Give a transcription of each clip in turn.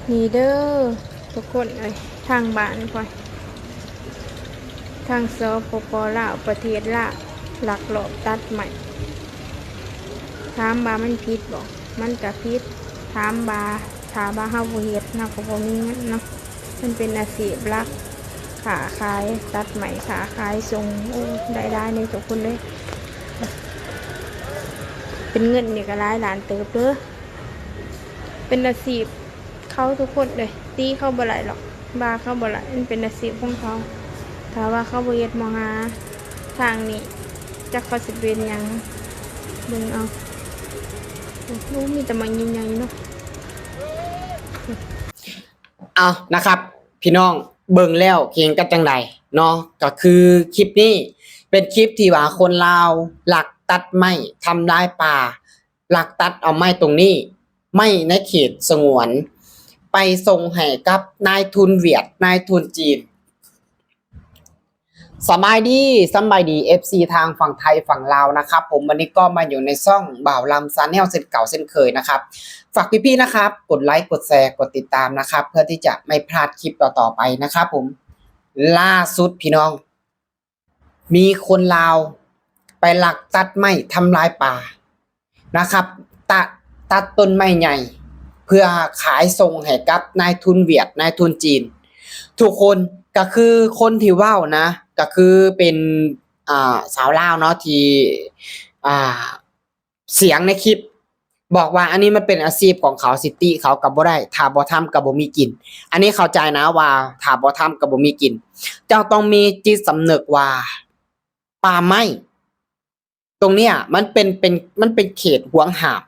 ນີ້ເດີທຸກຄົນເອີຍ ທາງບ້ານຂ້ອຍ ທາງ ສປປ ລາວ ປະເທດລາວ ລັກລອບຕັດໄມ້. ຖາມວ່າມັນຜິດບໍ່? ມັນກະຜິດ. ຖາມວ່າ ຖ້າວ່າເຮົາບໍ່ເຮັດ ເຮົາກໍບໍ່ມີເງິນເນາະ. ມັນເປັນອາຊີບຫຼັກ ຄ້າຂາຍ ຕັດໄມ້ ຄ້າຂາຍສົ່ງ. ໂອ້ ໄດ້ຫຼາຍເດ້ທຸກຄົນເດີ. ເປັນເງິນນີ້ກໍຫຼາຍລ້ານເຕີບເດີ. ເປັນອາຊີບເຂົາທຸກຄົນເລີຍ. ຕີເຂົາບໍ່ໄດ້ຫຼອກ ວ່າເຂົາບໍ່ໄດ້. ມັນເປັນອາຊີບຂອງເຂົາ. ຖ້າວ່າເຂົາບໍ່ເຮັດບໍ່ຫາທາງນີ້ ຈັກເຂົາຊິເປັນຫຍັງ. ເບິ່ງເອົາ. ໂອ້ ມີແຕ່ໄມ້ໃຫຍ່ໆເນາະ. ເອົານະຄັບ ພີ່ນ້ອງ ເບິ່ງແລ້ວເຫັນກັນຈັ່ງໃດເນາະ? ກໍຄືຄລິບນີ້ເປັນຄລິບທີ່ວ່າຄົນລາວລັກຕັດໄມ້ ທຳລາຍປ່າ ລັກຕັດເອົາໄມ້ຕົງນີ້ ໄມ້ໃນເຂດສະຫງວນ ໄປສົ່ງໃຫ້ກັບນາຍທຶນຫວຽດ ນາຍທຶນຈີນ. ສະບາຍດີ ສຳບາຍດີ ເອັຟຊີ ທາງຝັ່ງໄທຝັ່ງລາວນະຄັບຜົມ. ວັນນີ້ກໍມາຢູ່ໃນຊ່ອງບ່າວລຳ Channel ເຊັ່ນເກົ່າເຊັ່ນເຄີຍນະຄັບ. ຝາກພີ່ໆ ນະຄັບ ກົດໄລ ກົດແຊ ກົດຕິດຕາມນະຄັບ ເພື່ອທີ່ຈະໄມ່ພາດຄລິບຕໍ່ໆ ໄປນະຄັບຜົມ. ລ່າສຸດພີ່ນ້ອງ ມີຄົນລາວໄປລັກຕັດໄມ້ ທຳລາຍປ່ານະຄັບ ຕະ ຕັດຕົ້ນໄມ້ໃຫຍ່ ເພື່ອຂາຍສົ່ງໃຫ້ກັບນາຍທຶນຫວຽດ ນາຍທຶນຈີນ. ທຸກຄົນ ກໍຄືຄົນທີ່ເວົ້ານະ ກໍຄືເປັນ ອ່າ ຊາວລາວເນາະ ທີ່ ອ່າ ສຽງໃນຄລິບ ບອກວ່າອັນນີ້ມັນເປັນອາຊີບຂອງເຂົາ ຊິຕິເຂົາກໍບໍ່ໄດ້ ຖ້າບໍ່ທຳກໍບໍ່ມີກິນ. ອັນນີ້ເຂົ້າໃຈນະວ່າຖ້າບໍ່ທຳກໍບໍ່ມີກິນ. ເຈົ້າຕ້ອງມີຈິດສຳນຶກວ່າປ່າໄມ້ຕົງເນີ້ຍມັນເປັນ ເປັນ ມັນເປັນເຂດຫວງຫ້າມ.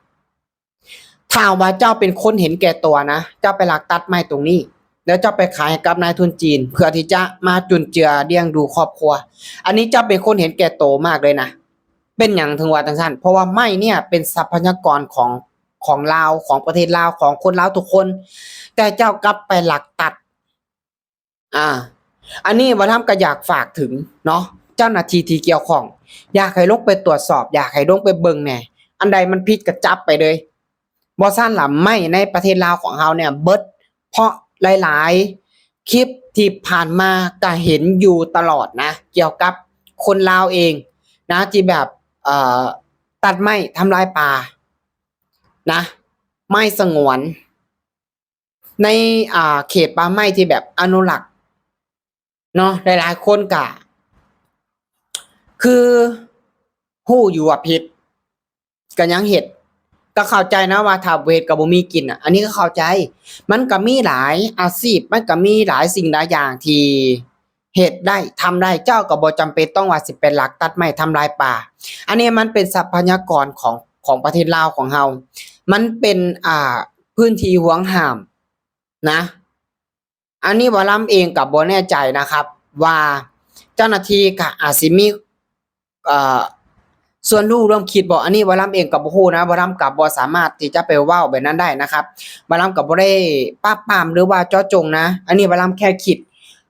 ຖ້າວ່າເຈົ້າເປັນຄົນເຫັນແກ່ຕົວນະ ເຈົ້າໄປລັກຕັດໄມ້ຕົງນີ້ ແລ້ວເຈົ້າໄປຂາຍໃຫ້ກັບນາຍທຶນຈີນ ເພື່ອທີ່ຈະມາຈຸນເຈືອລ້ຽງດູຄອບຄົວ ອັນນີ້ເຈົ້າເປັນຄົນເຫັນແກ່ໂຕມາກເລີຍນະ. ເປັນຫຍັງເຖິງວ່າຈັ່ງຊັ້ນ? ເພາະວ່າໄມ້ເນີ້ຍເປັນຊັບພະຍາກອນຂອງ ຂອງລາວ ຂອງປະເທດລາວ ຂອງຄົນລາວທຸກຄົນ ແຕ່ເຈົ້າກັບໄປລັກຕັດ. ອາ ອັນນີ້ບ່າວລຳກໍຢາກຝາກເຖິງເນາະ ເຈົ້າໜ້າທີ່ທີ່ກ່ຽວຂ້ອງ ຢາກໃຫ້ລົງໄປຕວດສອບ ຢາກໃຫ້ລົງໄປເບິ່ງແດ່ ອັນໃດມັນຜິດກໍຈັບໄປເລີຍ. ບໍ່ຊັ້ນລະໄມ້ໃນປະເທດລາວຂອງເຮົາເນີ້ຍເບິດ ເພາະຫຼາຍໆຄລິບທີ່ຜ່ານມາກະເຫັນຢູ່ຕະຫຼອດນະ ກ່ຽວກັບຄົນລາວເອງນະ ທີ່ແບບ ເອີ ຕັດໄມ້ທຳລາຍປ່ານະ ໄມ້ສະຫງວນ ໃນ ອ່າ ເຂດປ່າໄມ້ທີ່ແບບອະນຸລັກເນາະ ຫຼາຍໆຄົນກະຄືຮູ້ຢູ່ວ່າຜິດ ກໍຍັງເຮັດ. ກໍເຂົ້າໃຈນະວ່າຖ້າບໍ່ເຮັດກໍບໍ່ມີກິນນະ ອັນນີ້ກໍເຂົ້າໃຈ. ມັນກໍມີຫຼາຍອາຊີບ ມັນກໍມີຫຼາຍສິ່ງຫຼາຍຢ່າງທີ່ເຮັດໄດ້ ທຳໄດ້ ເຈົ້າກໍບໍ່ຈຳເປັນຕ້ອງວ່າຊິໄປລັກຕັດໄມ້ທຳລາຍປ່າ. ອັນນີ້ມັນເປັນຊັບພະຍາກອນຂອງ ຂອງປະເທດລາວຂອງເຮົາ ມັນເປັນ ອ່າ ພື້ນທີ່ຫວງຫ້າມນະ. ອັນນີ້ບ່າວລຳເອງກໍບໍ່ແນ່ໃຈນະຄັບວ່າເຈົ້າໜ້າທີ່ກໍອາດຊິມີ ເອີ ສ່ວນຮູ້ຮ່ວມຄິດບໍ່ ອັນນີ້ບ່າວລຳເອງກໍບໍ່ຮູ້ນະ ບ່າວລຳກໍບໍ່ສາມາດທີ່ຈະໄປເວົ້າແບບນັ້ນໄດ້ນະຄັບ. ບ່າວລຳກໍບໍ່ໄດ້ປາບປາມ ຫຼືວ່າເຈາະຈົງນະ ອັນນີ້ບ່າວລຳແຄ່ຄິດ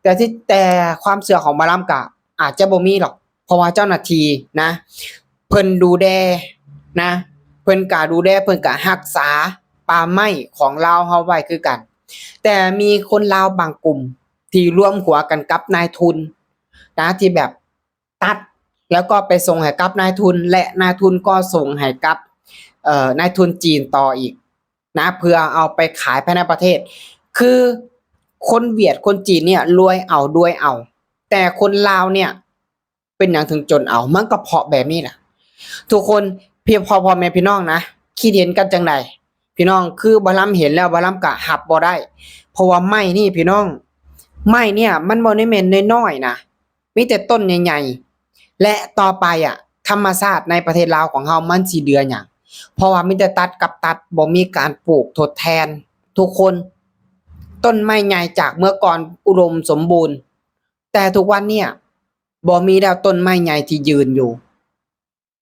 ແຕ່ທີ່ ແຕ່ຄວາມເຊື່ອຂອງບ່າວລຳກໍອາດຈະບໍ່ມີດອກ ເພາະວ່າເຈົ້າໜ້າທີ່ນະ ເພິ່ນດູແລນະ ເພິ່ນກະດູແລ ເພິ່ນກະຮັກສາປ່າໄມ້ຂອງລາວເຮົາໄວ້ຄືກັນ. ແຕ່ມີຄົນລາວບາງກຸ່ມທີ່ລວມຫົວກັນກັບນາຍທຶນນະ ທີ່ແບບຕັດ ແລ້ວກໍໄປສົ່ງໃຫ້ກັບນາຍທຶນ ແລະ ນາຍທຶນກໍສົ່ງໃຫ້ກັບ ເອີ ນາຍທຶນຈີນຕໍ່ອີກນະ ເພື່ອເອົາໄປຂາຍພາຍໃນປະເທດ. ຄືຄົນຫວຽດຄົນຈີນເນີ້ຍລວຍເອົາ ລວຍເອົາ ແຕ່ຄົນລາວເນີ້ຍ ເປັນຫຍັງເຖິງຈົນເອົາ? ມັນກໍເພາະແບບນີ້ແຫຼະທຸກຄົນ. ພີ່ ພໍ່ ພໍ່ແມ່ພີ່ນ້ອງນະ ຄິດເຫັນກັນຈັ່ງໃດພີ່ນ້ອງ? ຄືບ່າວລຳເຫັນແລ້ວ ບ່າວລຳກະຮັບບໍ່ໄດ້ ເພາະວ່າໄມ້ນີ້ພີ່ນ້ອງ ໄມ້ເນີ້ຍມັນບໍ່ໄດ້ແມ່ນນ້ອຍໆນະ ມີແຕ່ຕົ້ນໃຫຍ່ໆ ແລະ ຕໍ່ໄປອະ ທຳມະຊາດໃນປະເທດລາວຂອງເຮົາມັນຊິເຫຼືອຫຍັງ? ເພາະວ່າມີແຕ່ຕັດກັບຕັດ ບໍ່ມີການປູກທົດແທນທຸກຄົນ. ຕົ້ນໄມ້ໃຫຍ່ຈາກເມື່ອກ່ອນອຸດົມສົມບູນ ແຕ່ທຸກວັນເນີ້ຍ ບໍ່ມີແລ້ວຕົ້ນໄມ້ໃຫຍ່ທີ່ຢືນຢູ່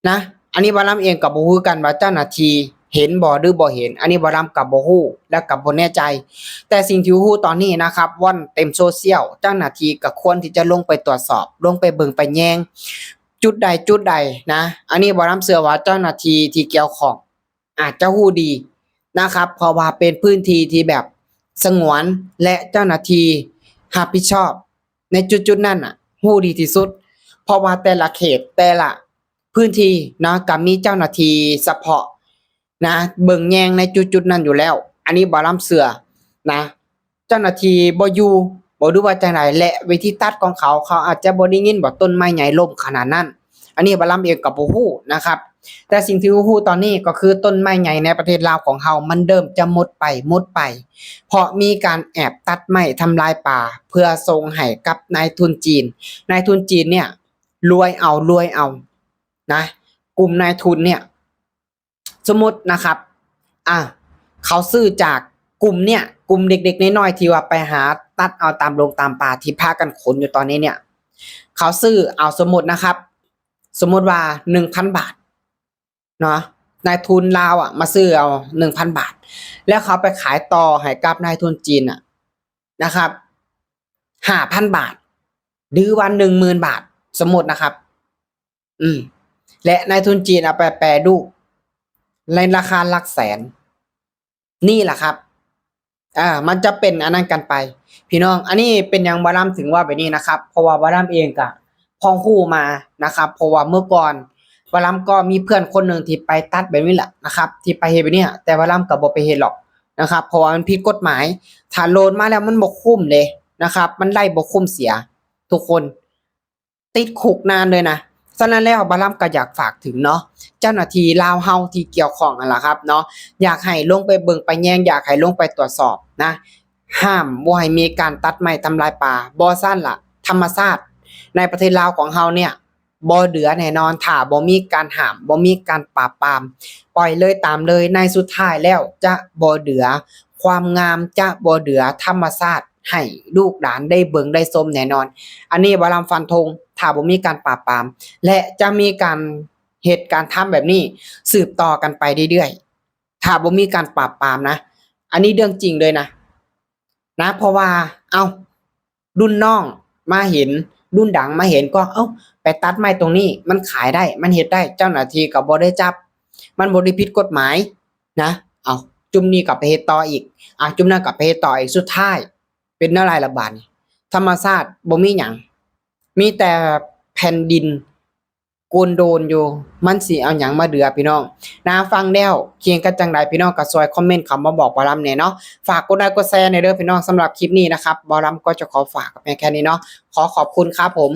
ນະ. ອັນນີ້ບ່າວລຳເອງກໍບໍ່ຮູ້ຄືກັນວ່າເຈົ້າໜ້າທີ່ເຫັນບໍ່ ຫຼື ບໍ່ເຫັນ ອັນນີ້ບ່າວລຳກໍບໍ່ຮູ້ ແລະ ກໍບໍ່ແນ່ໃຈ. ແຕ່ສິ່ງທີ່ຮູ້ຕອນນີ້ນະຄັບ ວ່ອນເຕັມໂຊຊຽວ ເຈົ້າໜ້າທີ່ກໍຄວນທີ່ຈະລົງໄປຕວດສອບ ລົງໄປເບິ່ງໄປແຍງຈຸດໃດຈຸດໃດນະ. ອັນນີ້ບ່າວລຳເຊື່ອວ່າເຈົ້າໜ້າທີ່ທີ່ກ່ຽວຂ້ອງ ອາດຈະຮູ້ດີນະຄັບ ເພາະວ່າເປັນພື້ນທີ່ທີ່ແບບ ສະຫງວນ ແລະ ເຈົ້າໜ້າທີ່ຮັບຜິດຊອບໃນຈຸດໆນັ້ນນະ ຮູ້ດີທີ່ສຸດ ເພາະວ່າແຕ່ລະເຂດ ແຕ່ລະພື້ນທີ່ເນາະ ກໍມີເຈົ້າໜ້າທີ່ສະເພາະນະ ເບິ່ງແຍງໃນຈຸດໆນັ້ນຢູ່ແລ້ວ. ອັນນີ້ບ່າວລຳເຊື່ອນະ ເຈົ້າໜ້າທີ່ບໍ່ຢູ່ ບໍ່ຮູ້ວ່າຈັ່ງໃດ ແລະ ວິທີຕັດຂອງເຂົາ ເຂົາອາດຈະບໍ່ໄດ້ຍິນວ່າຕົ້ນໄມ້ໃຫຍ່ລົ້ມຂະໜາດນັ້ນ. ອັນນີ້ບ່າວລຳເອງກໍບໍ່ຮູ້ນະຄັບ ແຕ່ສິ່ງທີ່ຮູ້ຕອນນີ້ກໍຄືຕົ້ນໄມ້ໃຫຍ່ໃນປະເທດລາວຂອງເຮົາ ມັນເລີ່ມຈະໝົດໄປ ໝົດໄປ ເພາະມີການແອບຕັດໄມ້ທຳລາຍປ່າ ເພື່ອສົ່ງໃຫ້ກັບນາຍທຶນຈີນ. ນາຍທຶນຈີນເນີ້ຍລວຍເອົາ ລວຍເອົານະ ກຸ່ມນາຍທຶນເນີ້ຍ ສົມມຸດນະຄັບ ອ່າ ເຂົາຊື້ຈາກກຸ່ມເນີ້ຍ ກຸ່ມເດັກໆນ້ອຍໆທີ່ວ່າໄປຫາຕັດເອົາຕາມດົງຕາມປ່າທີ່ພາກັນຂົນຢູ່ຕອນນີ້ເນີ້ຍເຂົາຊື້ ເອົາ ສົມມຸດນະຄັບ ສົມມຸດວ່າໜຶ່ງພັນບາດເນາະ ນາຍທຶນລາວອະມາຊື້ເອົາໜຶ່ງພັນບາດ ແລ້ວເຂົາໄປຂາຍຕໍ່ໃຫ້ກັບນາຍທຶນຈີນອະນະຄັບ ຫ້າພັນບາດ ຫຼືວ່າໜຶ່ງໝື່ນບາດ ສົມມຸດນະຄັບ ອືມ ແລະ ນາຍທຶນຈີນເອົາໄປແປຮູບໃນລາຄາຫຼັກແສນ ນີ້ລະຄັບ ເອີ ມັນຈະເປັນອັນນັ້ນກັນໄປ ພີ່ນ້ອງ. ອັນນີ້ເປັນຫຍັງບ່າວລຳເຖິງເວົ້າແບບນີ້ນະຄັບ ເພາະວ່າບ່າວລຳເອງກະພໍຮູ້ມານະຄັບ ເພາະວ່າເມື່ອກ່ອນບ່າວລຳກໍມີເພື່ອນຄົນໜຶ່ງທີ່ໄປຕັດແບບນີ້ແຫຼະນະຄັບ ທີ່ໄປເຮັດແບບນີ້ ແຕ່ບ່າວລຳກໍບໍ່ໄປເຮັດຫຼອກນະຄັບ ເພາະວ່າມັນຜິດກົດໝາຍ ຖ້າໂຫຼດມາແລ້ວມັນບໍ່ຄຸ້ມເດ້ນະຄັບ ມັນໄດ້ບໍ່ຄຸ້ມເສຍ ທຸກຄົນ ຕິດຄຸກນານເລີຍນະ. ສະນັ້ນແລ້ວ ບ່າວລຳກໍຢາກຝາກເຖິງເນາະ ເຈົ້າໜ້າທີ່ລາວເຮົາທີ່ກ່ຽວຂ້ອງຫັ້ນລະຄັບເນາະ ຢາກໃຫ້ລົງໄປເບິ່ງໄປແຍງ ຢາກໃຫ້ລົງໄປຕວດສອບນະ ຫ້າມບໍ່ໃຫ້ມີການຕັດໄມ້ທຳລາຍປ່າ ບໍ່ຊັ້ນລະ ທຳມະຊາດໃນປະເທດລາວຂອງເຮົາເນີ້ຍ ບໍ່ເຫຼືອແນ່ນອນ ຖ້າບໍ່ມີການຫ້າມ ບໍ່ມີການປາບປາມ ປ່ອຍເລີຍຕາມເລີຍ ໃນສຸດທ້າຍແລ້ວຈະບໍ່ເຫຼືອຄວາມງາມ ຈະບໍ່ເຫຼືອທຳມະຊາດໃຫ້ລູກຫຼານໄດ້ເບິ່ງໄດ້ຊົມແນ່ນອນ. ອັນນີ້ບ່າວລຳຟັນທົງ ຖ້າບໍ່ມີການປາບປາມ ແລະ ຈະມີການເຮັດການທຳແບບນີ້ສືບຕໍ່ກັນໄປເລື້ອຍໆ ຖ້າບໍ່ມີການປາບປາມນະ ອັນນີ້ເລື່ອງຈິງເລີຍນະ ນະ ເພາະວ່າ ເອົ້າ ລຸ້ນນ້ອງມາເຫັນ ລຸ້ນດັງມາເຫັນກໍ ເອົ້າ ໄປຕັດໄມ້ຕົງນີ້ ມັນຂາຍໄດ້ ມັນເຮັດໄດ້ ເຈົ້າໜ້າທີ່ກໍບໍ່ໄດ້ຈັບ ມັນບໍ່ໄດ້ຜິດກົດໝາຍນະ ເອົ້າ ຈຸ່ມນີ້ກໍໄປເຮັດຕໍ່ອີກ ອ່າ ຈຸ່ມນັ້ນກໍໄປເຮັດຕໍ່ອີກ ສຸດທ້າຍເປັນແນວໃດລະບາດນີ້? ທຳມະຊາດບໍ່ມີຫຍັງ ມີແຕ່ແຜ່ນດິນ ໂກນໂດນຢູ່ ມັນຊິເອົາຫຍັງມາເຫຼືອພີ່ນ້ອງນະ? ຟັງແລ້ວຄິດເຫັນກັນຈັ່ງໃດ ພີ່ນ້ອງກໍຊ່ວຍຄອມເມັນເຂົ້າມາບອກບ່າວລຳແດ່ເນາະ. ຝາກກົດໄລກົດແຊແດ່ເດີພີ່ນ້ອງ. ສຳລັບຄລິບນີ້ນະຄັບ ບ່າວລຳກໍຈະຂໍຝາກກັນພຽງແຄ່ນີ້ເນາະ. ຂໍຂອບຄຸນຄັບຜົມ.